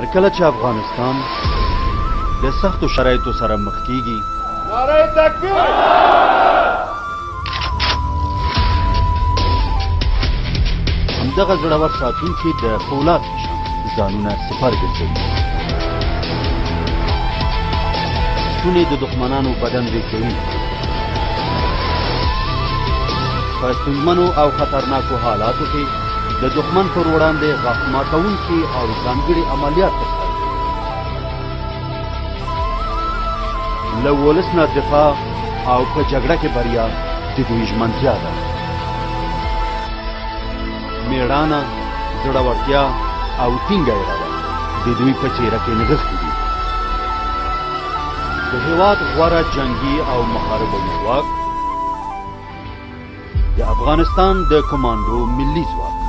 هر کله چې افغانستان د سختو شرایطو سره مخ کیږي، نعره تکبیر، همدغه زړور ساتونکي د فولاد په شان ځانونه سپر ګرځوي، شونې د دښمنانو بدن ریږدوي، په ستونزمنو او خطرناکو حالاتو کې د دښمن پر وړاندې غاښ ماتوونکي او ځانګړي عملیات ترسره کوي. له ولس نه دفاع او په جګړه کې بریا د دوی ژمنتیا ده. میړانه، زړورتیا او ټینګه اراده د دوی په څیره کې نغښتي دي. د هیواد غوره جنګي او محاربوي ځواک، د افغانستان د کمانډو ملي ځواک.